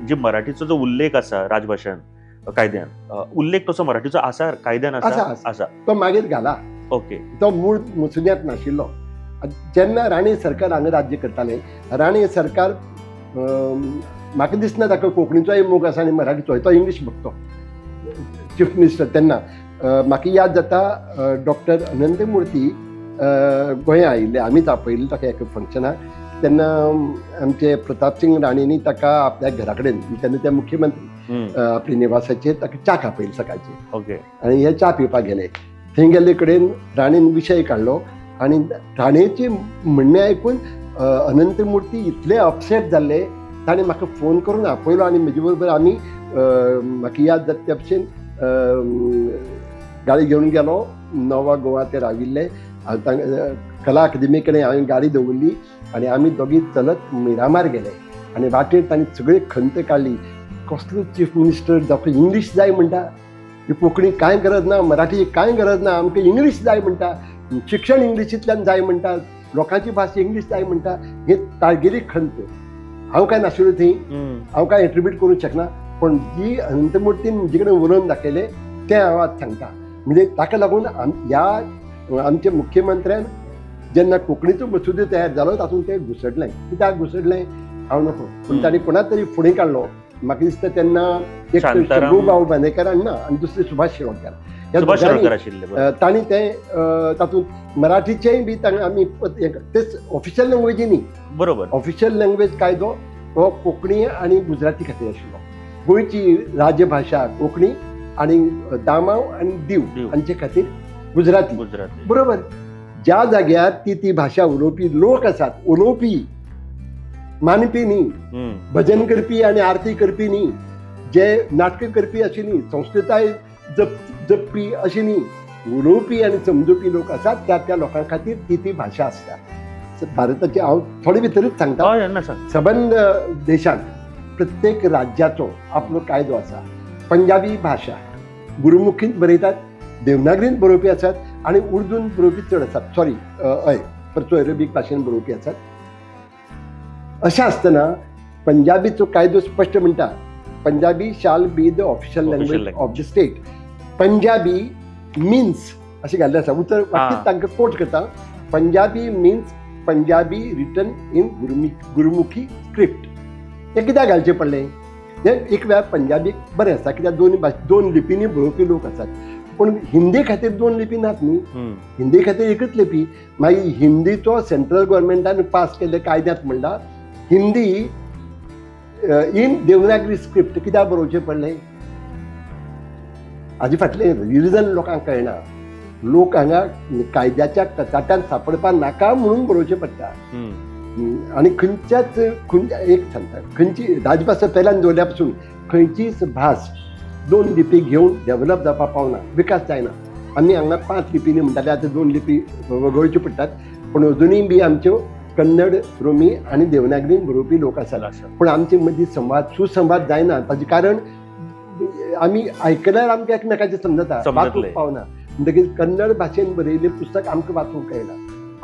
जी मराठीचो जो उल्लेख आसा राजभाशान कायद्यान, उल्लेख तसो मराठीचो आसा कायद्यान आसा आसा, तो मागीर घाला. ओके, तो मूळ मसुद्यांत नाशिल्लो. जेन्ना राणे सरकार हांगा राज्य करताले, राणे सरकार म्हाका दिसना ताका कोंकणीचोय मोग आसा आनी मराठीचोय, तो इंग्लीश बघतो चीफ मिनिस्टर तेन्ना. म्हाका याद जाता डॉक्टर अनंतमूर्ती गोंया आयिल्ले, आमीच आपयल्ले ताका एका फंक्शनाक. तेन्ना आमचे प्रतापसिंग राणेंनी ताका आपल्या घरा कडेन, तेन्ना ते मुख्यमंत्री, आपल्या निवासाचेर ताका च्या आपयली सकाळची. ओके, आनी हे च्या पिवपाक गेले. थंय गेल्ले कडेन राणेन विशय काडलो आनी राणेचें म्हणणें आयकून अनंतमूर्ती इतले अपसेट जाल्ले, ताणें म्हाका फोन करून आपयलो आनी म्हजे बरोबर आमी, म्हाका याद जाता त्या भशेन, गाडी घेवन गेलो. नोवा गोवा ते राविल्ले, कला अकादमी कडेन हांवें गाडी दवरली आनी आमी दोगी चलत मिरामार गेले. आनी वाटेर तांणी सगळी खंत काडली, कसलो चीफ मिनिस्टर जाका इंग्लीश जाय म्हणटा, ही कोंकणी कांय गरज ना, मराठी कांय गरज ना, आमकां इंग्लीश जाय म्हणटा, शिक्षण इंग्लिशींतल्यान जाय म्हणटा, लोकांची भास इंग्लीश जाय म्हणटा. हे तागेली खंत. हांव कांय नाशिल्लो थंय, हांव कांय एट्रिब्यूट करूंक शकना, पूण जी अनंतमूर्तीन म्हजे कडेन उलोवन दाखयलें तें हांव आज सांगता. म्हणजे ताका लागून ह्या आमच्या मुख्यमंत्र्यान जेन्ना कोंकणीचो मसुदो तयार जालो तातूंत तें घुसडलें. कित्याक घुसडलें हांव नको, पूण तांणी कोणाक तरी फुडें काडलो. म्हाका दिसता तेन्ना एक शंभू भाऊ बांदेकर ना आनी दुसरे सुभाष शिरोडकर, तांणी तें तातूंत मराठीचेंय बी आमी तेच ऑफिशियल लँग्वेजी न्ही, बरोबर, ऑफिशियल लँग्वेज कायदो हो कोंकणी आनी गुजराती खातीर आशिल्लो. गोंयची राजभाशा कोंकणी आनी दामांव आनी दीव हांचे खातीर गुजराती, बरोबर. ज्या जाग्यार ती ती भाशा उलोवपी लोक आसात, उलोवपी मानपी न्ही, भजन करपी आनी आरती करपी न्ही, जे नाटकां करपी अशी न्ही, संस्कृताय जपपी अशी न्ही, उलोवपी आनी समजुपी लोक आसात, त्या त्या लोकां खातीर ती ती भाशा आसता. भारताचे हांव थोडे भितरूच सांगता, सबंद देशांत प्रत्येक राज्याचो आपलो कायदो आसा. पंजाबी भाशा गुरुमुखींत बरयतात, देवनागरींत बरोवपी आसात आनी उर्दून बरोवपी चड आसात, सॉरी हय परतो अरेबीक भाशेन बरोवपी आसात. अशें आसतना पंजाबीचो कायदो स्पश्ट म्हणटा, Punjabi shall be the official language of the state. Punjabi means अशें घाल्लें आसा उतर, वाक्य तांकां कोट करता, Punjabi means Punjabi written in Gurmukhi script. हें कित्याक घालचें पडलें? हें एक वेळार पंजाबी बरें आसा कित्याक दोन भाश दोन लिपींनी बरोवपी लोक आसात, पूण हिंदी खातीर दोन लिपी नात न्ही, हिंदी खातीर एकच लिपी. मागीर हिंदीचो सेंट्रल गव्हर्मेंटान पास केल्ले कायद्यांत म्हणला हिंदी इन देवनागरी स्क्रिप्ट कित्याक बरोवचें पडलें? हाजे फाटलें रिजन लोकांक कळना. लोक हांगा कायद्याच्या कचाट्यान सापडपाक नाका म्हणून बरोवचें पडटा. आनी खंयच्याच एक सांगता, खंयची राजभाशा पेल्यान दवरल्या पसून खंयचीच भास दोन लिपी घेवन डेवलप जावपाक पावना, विकास जायना. आमी हांगा 5 लिपींनी म्हणटाले, आतां 2 लिपी वगळच्यो पडटात, पूण अजुनूय बी आमच्यो कन्नड, रोमी आनी देवनागरीन बरोवपी लोक आसात. पूण आमचे मदीं संवाद सुसंवाद जायना. ताचें कारण आमी आयकल्यार आमकां एकमेकाचें समजता, वाचूंक पावना. म्हणटकीर कन्नड भाशेन बरयिल्लें पुस्तक आमकां वाचूंक कळना,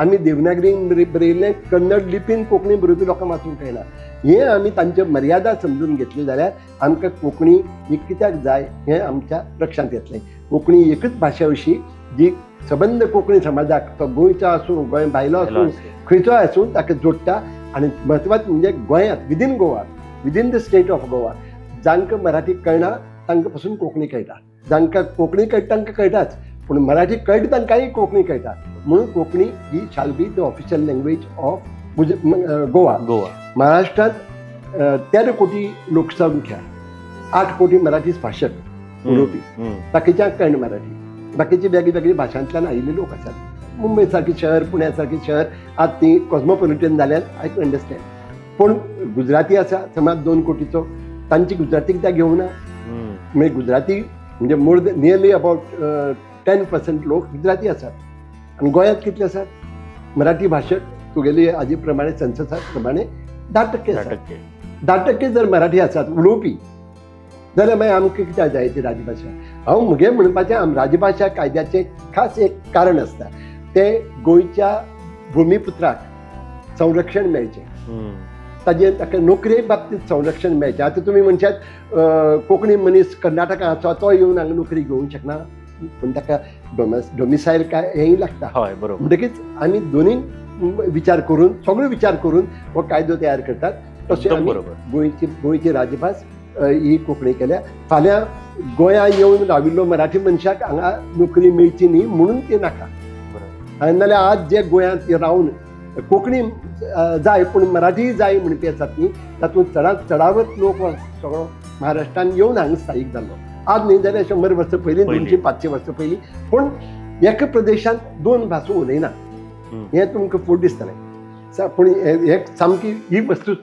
आमी देवनागरीन बरयिल्लें कन्नड लिपीन कोंकणी बरोवपी लोकांक वाचूंक कळना. हें आमी तांच्यो मर्यादा समजून घेतली जाल्यार आमकां कोंकणी ही कित्याक जाय हें आमच्या लक्षांत येतलें. कोंकणी एकच भाशा अशी जी सबंद कोंकणी समाजाक, तो गोंयचो आसूं, गोंय भायलो आसूं, खंयचोय आसूं, ताका जोडटा. आनी म्हत्वाचें म्हणजे गोंयांत, within Goa, within the state of Goa, जांकां मराठी कळना तांकां पसून कोंकणी कळटा, जांकां कोंकणी कळटा तांकां कळटाच, पूण मराठी कळटा तांकांय कोंकणी कळटा. म्हणून कोंकणी ही shall be the official language of Goa. Goa महाराष्ट्रांत 13 कोटी लोकसंख्या, 8 कोटी मराठी भाशक उलोवपी, बाकीच्यांक कळना मराठी, बाकीचे वेगळी वेगळी भाशांतल्यान आयिल्ले लोक आसात. मुंबय सारकें शहर, पुण्या सारकें शहर आज ती कॉस्मोपॉलिटन जाल्यान I can understand. पूण गुजराती आसा समज 2 कोटीचो, तांची गुजराती कित्याक घेवना? म्हणजे गुजराती म्हणजे मोर देन नियरली अबाउट 10% लोक गुजराती आसात. आनी गोंयांत कितले आसात मराठी भाशक? तुगेली आजी प्रमाणे सेन्ससा प्रमाणे 10% आसात. 10% जर मराठी आसात उलोवपी जाल्यार मागीर आमकां कित्याक जाय ती राजभाशा? हांव म्हगें म्हणपाचें, राजभाशा कायद्याचें खास एक कारण आसता, तें गोंयच्या भुमीपुत्राक संरक्षण मेळचें. ताजेर ताका नोकरे बाबतींत संरक्षण मेळचें. आतां तुमी म्हणशात कोंकणी मनीस कर्नाटकांत आसा तो येवन हांगा नोकरी घेवंक शकना, पूण ताका डोमिसायल काय हेंय लागता. हय बरोबर. म्हणटकीच आमी दोनूय विचार करून, सगळो विचार करून हो कायदो तयार करतात. तशें आमी गोंयची राजभास ही कोंकणी केल्या. फाल्यां गोंया येवन राविल्लो मराठी मनशाक हांगा नोकरी मेळची न्ही म्हणून ते नाका. आनी नाल्यार आज जे गोंयांत रावन कोंकणी जाय पूण मराठी जाय म्हणपी आसात न्ही, तातूंत चडांत चडावत लोक सगळो महाराष्ट्रान येवन हांगा स्थायीक जाल्लो. आज न्ही जाल्यार 100 वर्सां पयलीं, 200-500 वर्सां पयलीं. पूण एका प्रदेशांत 2 भासो उलयना हें तुमकां फुडें दिसतलें. पूण हे सामकी ही वस्तू.